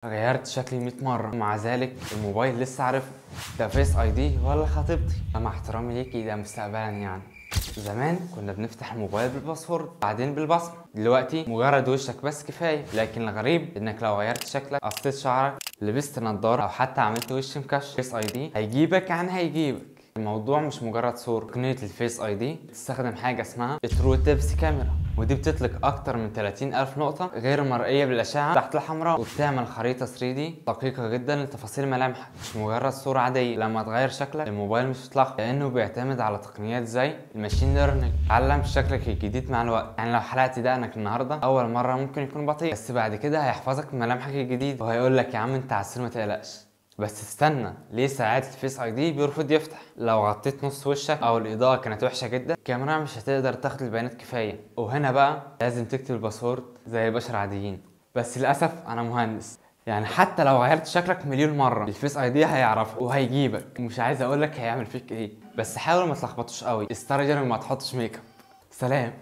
غيرت شكلي 100 مرة، مع ذلك الموبايل لسه عارف ده Face ID ولا خطيبتي. مع احترامي ليكي ده مستقبلا يعني. زمان كنا بنفتح الموبايل بال password بعدين بالبصمه، دلوقتي مجرد وشك بس كفاية. لكن الغريب انك لو غيرت شكلك، قصيت شعرك، لبست نظاره، او حتى عملت وش مكشر، Face ID هيجيبك. يعني هيجيبك. الموضوع مش مجرد صورة. تقنية ال Face ID بتستخدم حاجة اسمها TrueDepth camera، ودي بتطلق أكتر من 30,000 نقطة غير مرئية بالأشعة تحت الحمراء، وبتعمل خريطة 3D دقيقة جدا لتفاصيل ملامحك. مش مجرد صورة عادية. لما تغير شكلك الموبايل مش هيتلخبط، لأنه بيعتمد على تقنيات زي ال machine learning، علم شكلك الجديد مع الوقت. يعني لو حلقت دقنك النهاردة أول مرة ممكن يكون بطيء، بس بعد كده هيحفظك ملامحك الجديد وهيقول لك يا عم أنت عسول ما تقلقش. بس استنى، ليه ساعات ال Face ID بيرفض يفتح؟ لو غطيت نص وشك او الاضاءة كانت وحشة جدا، الكاميرا مش هتقدر تاخد البيانات كفاية. وهنا بقى لازم تكتب ال password زي البشر عاديين. بس للاسف انا مهندس، يعني حتى لو غيرت شكلك مليون مرة ال Face ID هيعرفه وهيجيبك. مش عايز اقولك هيعمل فيك ايه، بس حاول ما تلخبطوش قوي، استرجل وما تحطش make up. سلام.